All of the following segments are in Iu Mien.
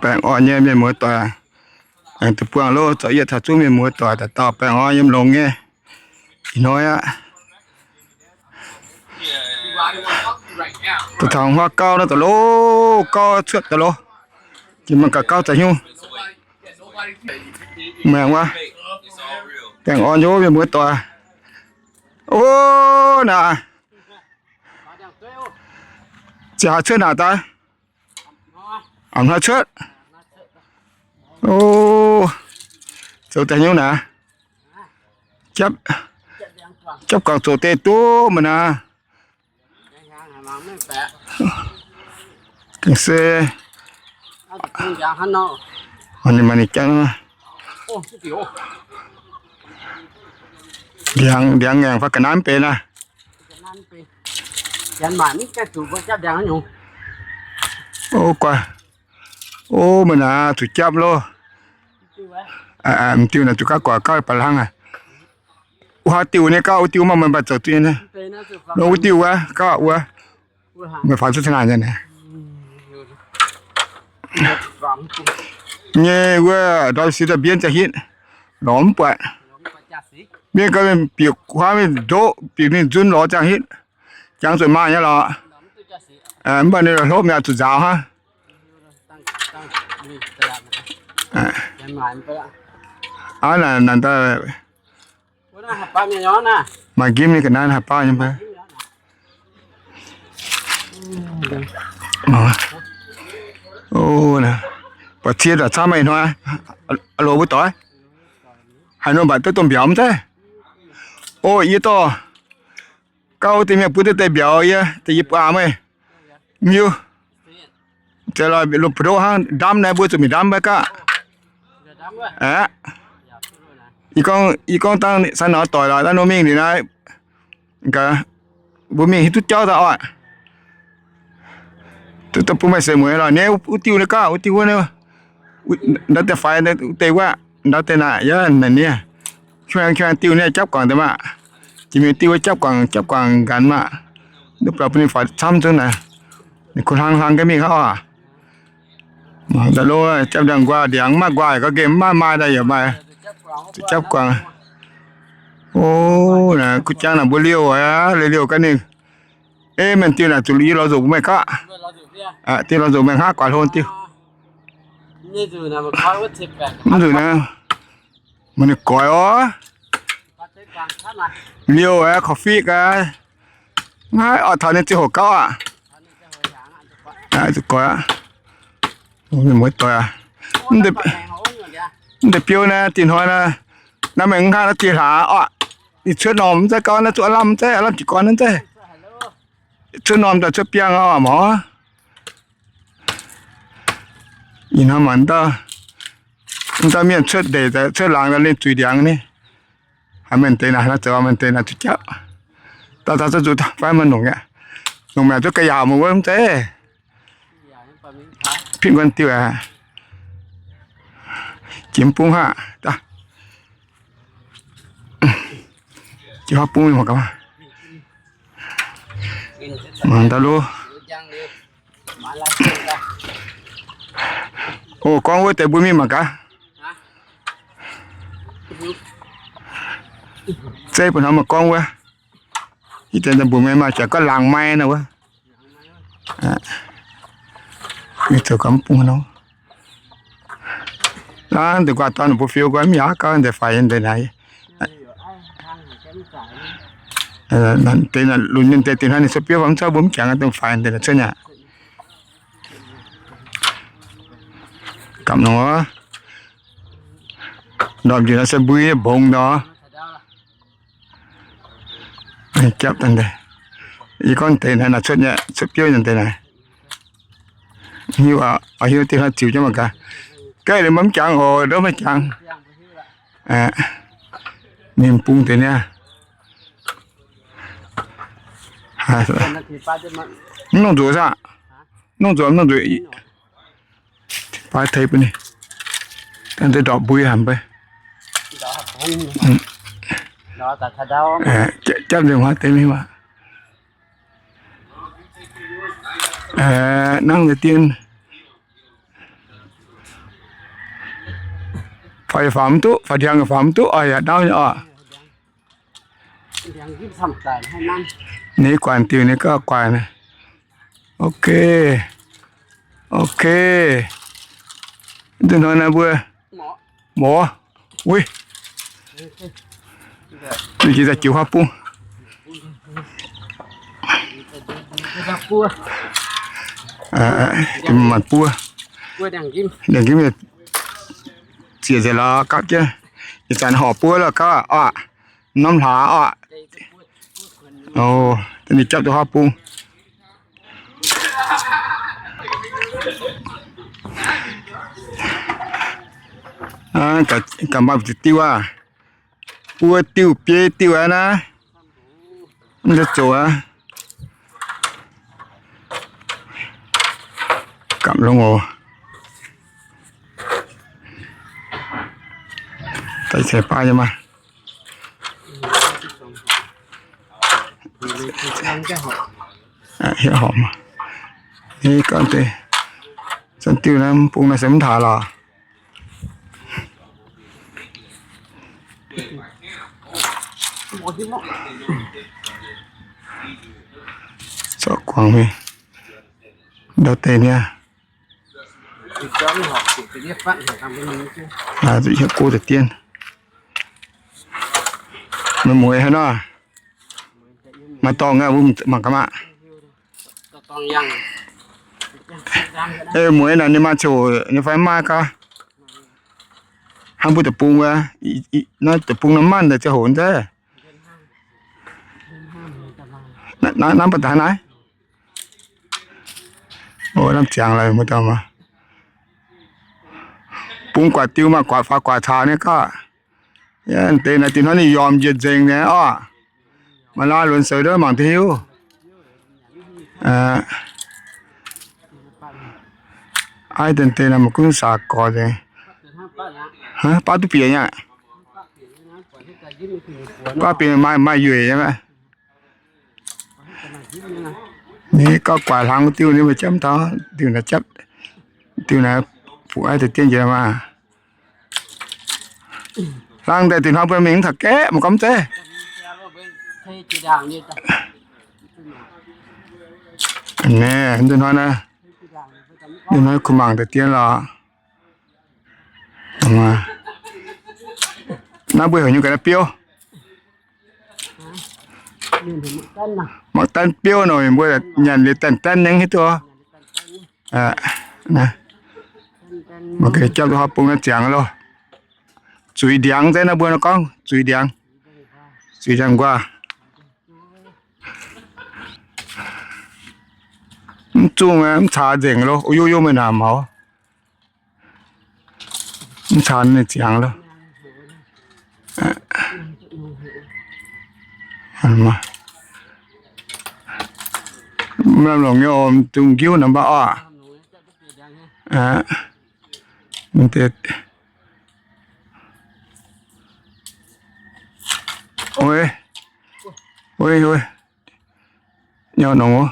Baengh orn nyei mienh muoz doic, aengx duqv buangh loh zoux yietc taux zungv mienh muoz doic dauh dauh baengh orn yiem longx nyei. Ih hnoi aqv, da'tangx huaav gauv naaiv daaih loh, gauv cuotv daaih loh, jiex mangc gaax gauv za'nyungc. Maengx wuov, baengh orn nyei mienh muoz doic. O, naaic, ziouc haaix cuotv naaic daaih? A'hnoi cuotv. O, zoux daaih nyungc naaic. Japv, japv guangc zoqc deix duqv mangc naaic. Gengh se, ninh maaih ninh jangv, ndiangx, ndiangx ngaengc fai ga'naaiv mv benx aqv. O, guai, o, meih naaic zuqc japv loh. M'diuh naaic zuqc gauh guaax gauh baac hlang aqv. Wuov haaix diuh nyei gauh, wuov diuh mv baac meih baac zoux duqv nyei. Nor wuov diuh wuov gauh wuov, meih faaux cuotv taux naaic nyei. Nyei wuov ndortv si daaih mbienv ziangh hitv, lorz mv buatc. Mbienv gau, bieqc huaav mingh ndoqv, bieqc mingh nzunv lorz ziangh hitv. Jangx zuqc maaih nyei lorqc. Mv baac ninh hlopv mi'aqv, zuqc nzaaux hnangv. Aav, naaic daaih maaih nqimv nyei ga'naaiv haaix baav nyei mv baac. O, buatc cie daaih camv meih hnoi, loz mbuo doic. Haaix nor mbatc duqv domh mbiauz mv zeiz? O, yie dorh gauh deix mienh bun deix mbiauz yie, deix yie buatc meih. Mv hiuv, zeiz lorqc, lungh mbu'ndoqv hnangv ndamv naaiv mbuo zuqc mingh ndamv maiv gaav. Aqv, yie gorngv dangh sai nor doic lorqc, daaih nor mingh liuz naaiv, mbuo mingh hiuv duqv jauv daaih oc. Duqv bun meih seix mueiz lorqc, naaiv wuov diuh naaiv gaav, wuov diuh wuov, ndau deix faix deix wuov, ndau deix naaic yaac naaic nie, qangx qangx diuh nie japv guangc deix maah. Jiex mingh diuh wuov japv guangc, japv guangc nqanx maah. Duqv biaux bun ninh faix camv zungv naaic. Ninh kuh hlang hlang ga'mingh hnangv oc. Daaih lo, japv ndiangx-nquaah, ndiangx mv maaih nquaah gauh nqemh, mv maaih maaih daaih yaac maaih. Zuqc japv guangc. O, naaic kuh jangv naaic mbuo liouh aqv, liouh liouh gaax ninh. Ei, mienh diuh naaic zuqc yie lorz nzuqc meih gaav. Diuh lorz nzuqc meih hngaqv guaax hlo diuh. Mv nzuqc naaic, mv ninh goix oc. Liouh aqv, korv-fiqv aqv. Naaiv oix taux ninh ziangh hoc gauv aqv. Zuqc goix aqv. Mienh muoz doic aac, mv deix biouv naaiv dinh hnoi naaiv, naaiv meih mv nqaang naaiv dinh hlaax oc. Ih cuotv normh mv zeiz gauv, naaiv zuqc aav lamh mv zeiz, aav lamh jiez gorn mv zeiz. Cuotv normh daaih cuotv biangh oc mor. Ih hnoi mangc dauh, dauh mienh cuotv ndeic, cuotv laangz daaih ninh zuiz ndiangx ni. Haiz mienh deix naaic, naaiv zoux mienh deix naaic zuqc japv. Dauh dauh zuqc fai maaih nongc aqv. Nongc mi'aqv zuqc ga'yaauc mv wuov mv zeiz. Pitv nquan diuh aqv. Jiex mv bung haav. Jiex haav bung mingh mangc gaax. Mangc dauh lo. O, gorngv wuov deix mbuo mingh mangc gaax. Zeiv bun hnamv mangc gorngv wuov. Ih deix mbuo mienh maaih jaax gorngv laangz mai nor wuov. Mingh zoux gau mv bung nor. Naaiv deix guaax dorn mbuo fiou guaax mv yaac gauh deix faix deix naaic. Deix lunx nyei deix dinh hnangv ninh cuotv biouv fai mv cuotv mbuo mv jangx dongh faix deix cuotv nyei. Gapv nor, ndorm njiec nor se mbui mbongx nor. Japv daaih deix. Yie gorngv deix naaiv cuotv nyei, cuotv biouv nyei deix naaiv. Hiuv, hiuv dinh hnoi ziux jienv mangc gaax. Gaeqv liuz mv jangx oc, ndov maiv jangx. Ninh bung deix niaa. Mv nongh nzuqc saah? Mv nongh nzuqc, mv nongh nzuqc. Baav tei bun ninh. Dangh deix ndorpc mbui haic mbei. Japv nzengc huaav deix mingh maah. Nangv deix dien. Faaux yaac faaux mv duqv, faaux ndiangx yaac faaux mv duqv oc, yaac ndau nyei oc. Ninh guaix diuh ninh gauh guaix naaiv. Ok. Ok. Duqv hnoi naaiv mbuo. Mborqv. Uix. Ninh jiex daaih jiux huaav bung. Maanc buo. Ndiangx-nqimv zieqc nzengc lorz gapv jienv. Ih zanc horpc buo lorh gauh oc. Norm hlaax oc. Ninh japv duqv huaav bung. Gaax maaih diuh diuh aqv. Buo diuh biei diuh aqv naaiv. Mv zoux aqv. Gamh longx oc. Daaih ceix baav nyei maah. Hietv horpc. Ni gorngv deix, zanc diuh naaiv bung naaiv se mv taaix lorqc. Zorqv guangc mingh. Ndau deix niaa. Zuqc hietv go deix dien. Meih mueiz haaix nor? Maaih dorngx aqv, mbuo mangc gaax maah. Ei mueiz naaic ninh maaih ziangh hoc nyei fai mv maaih gau? Hnangv mbuo deic-bung wuov, naaiv deic-bung nor mv maaih naaic ziangh hoc nzeiv. Naaiv mv baac daaih naaiv. O, lamh ziangx lorqc, muoz-doic maah. Bung guaix diuh maaih guaix faaux guaix caux nyei gauh. Deix naaiv diuh hnoi ninh yomc njiec nzengc nyei orqc. Maaih laaix lunx seix ndov mangc duqv hiuv. Aiv, deix naaiv maaih gunv saax gorx nzengc. Baav duqv bieqc nyei aqv. Baav bieqc maaih, maaih yueic nyei aqv. Ni gauh guaix hlang diuh ni, meih japv taux diuh naaiv, japv diuh naaiv, fuqv aiv deix dien njiec maah. Hlang daaih diuh hnoi mbuo mingh mv taux gaeqv mangc gorngv mv zeiz. Naaiv, diuh hnoi naaiv, diuh hnoi kuh mangc deix dien lorqc. Naaiv mbuo heuc nyei ga'naaiv biouv. Mangc daan biouv nor, mbuo nyanc liuz daan daan nengv hiuv duqv. Mangc gaax, japv duqv huaav bung naaiv ziangx loh. Zuiz ndiangx zeiv naaiv mbuo nor gorngv zuiz ndiangx. Zuiz ndiangx nquaah. Mv zungh, mv caax nzengc loh, o yo yo meih naaic maux. Mv caax ninh ziangx loh. Mv lamh longc nyei, zungh njiuv nor mv baac orqc. Nyau nongx,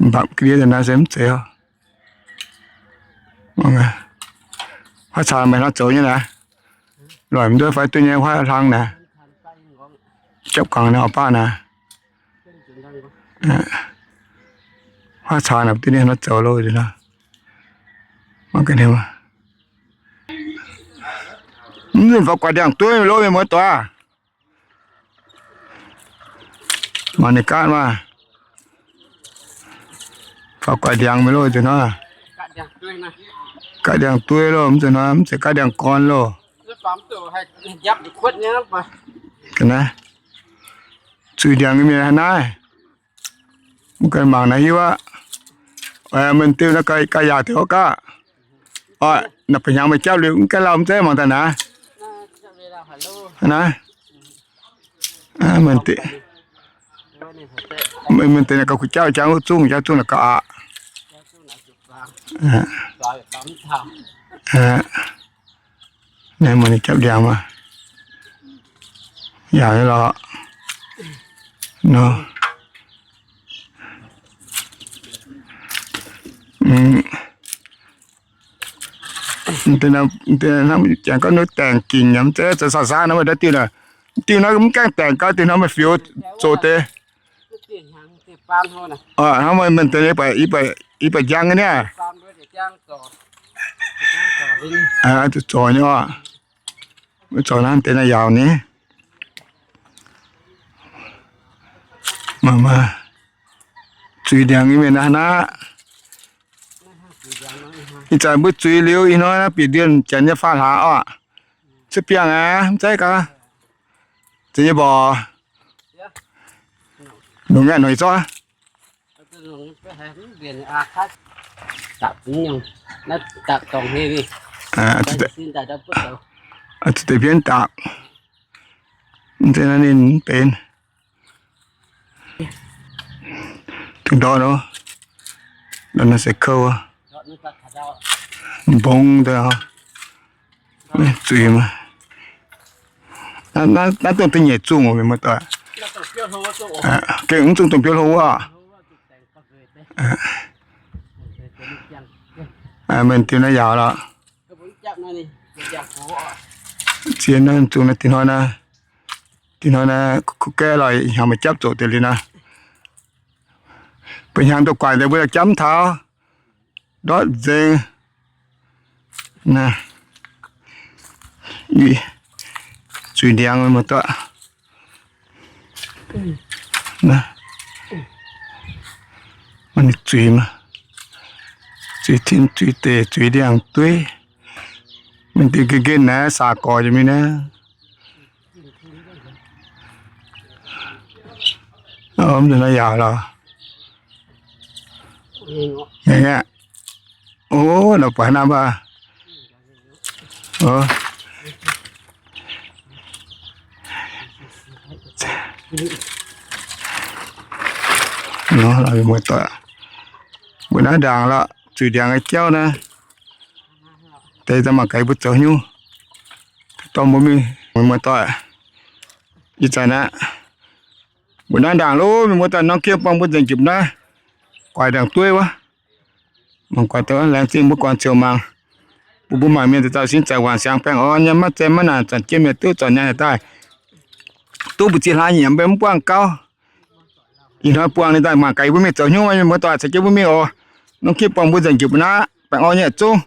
mbapc ga'ndiev naaiv se mv zeiz. Huaav caax meih hnangv zoux nyei naaiv, loic mv nduov fai duqv nyei huaav hlang naaiv, japv guangc naaiv oix baav naaiv. Huaav caax naaiv duqv nyei hnangv zoux loh nor. Mv nzunc faaux guaix ndiangx-dueiv loh mienh muoz-doic. Mangc ninh gaatv maah. Faaux guaix ndiangx mingh loh nzunc hnoi. Gaatv ndiangx-dueiv loh, mv nzunc hnoi mv zeiz gaatv ndiangx-gorn loh. Ga'naaiv zuiz ndiangx nyei mienh haaix naaiv. Mv ganh mangc naaiv hiuv aqv. Meih diuh naaiv ga'yaauc diuh gaav. Naaiv ba'hnyangx meih japv liuz mv gaengh lauh mv zeiz mangc daaih naaiv. Naaiv, meih deix naaiv gauh kuh jauv jangv wuov zungv, jauv zungv naaiv gauh aqc. Naaiv meih ninh japv ndiangx maah. Yaac nyei lorqc. Nor. Jangx gorngv nor daengx gingc nyei, mv zeiz za'saah-saah nor maaih diuh naaic. Diuh naaiv mv gaengh daengx gau, diuh nor maaih fioux zoqc deix. Hnangv maaih mienh deix, yie buatc njang nyei niaa. Zoqc nyei oc. Zoqc naaiv deix naaiv yaauc ni. Zuiz ndiangx nyei mienh naaiv aqv. Ih zanc mbuo zuiz liuz ih hnoi naaiv bieqc ndienh janx nyei faam hlaax oc. Cuotv biangh aqv, mv zeiz gaax. Zeiz nyei mborqc. Nongc ngaengc noic zorqv. Zuqc deix mbienv dapc. Mv zeiz naaiv ninh mv benx. Dongh ndortv nor, naaiv se kouv, mbong deix, zuiz maah. Naaiv dongh da'nyeic zungh oc, mienh muoz-doic. Gengh mv zungh dongh biouv hlo wuov. Mienh diuh naaiv yaauc lorqc. Ziex naaiv zungh naaiv, diuh hnoi naaiv, diuh hnoi naaiv kuv gaeqv lorqc, hnyangx maaih japv zoqc deix liuz naaiv. Mbuo hnyangx doqc guaaic deix mbuo yaac japv mv taux. Ndortv nzengc. Zuiz ndiangx muoz-doic. Zuiz, zuiz tin, zuiz deic, zuiz ndiangx-dueiv. Mingh diuh nqen nqen naaiv, saax gorx jiex mingh naaiv. Mv nzunc naaiv yaauc lorqc. Ov, nor buatc naaiv mv baac. Mbuo naaiv ndaangc lorqc, zuiz ndiangx nyei jauv naaiv. Deix daaih mangc gaax mbuo zoux haaix nyungc dorh mbuo mingh, muoz-doic. Ih zanc aqv, mbuo naaiv ndaangc lorqc, mienh muoz-doic, norm kie buangh mbuo nzengc jipv naaiv, guaix ndaangc dueiv wuov. Mangc guaix deix laengz zingh mbuo guangc ziouc mangc. Bun mbuo mangc mienh dauh dauh sin zaangc waanc siangx baengh orn nyei, maiv zaeng maiv naanc, zanc jienv mienh duqv zorc nyaanh daaih, duqv mbu'ziex hlaax nyiemc mbenc mv buangh gauh. Ih hnoi buangh ninh daaih mangc gaax mbuo mingh zoux haaix nyungc, mienh muoz-doic, caux jienv mbuo mingh oc. Norm kie buangh mbuo nzengc jipv naaiv, baengh orn nyei zungv.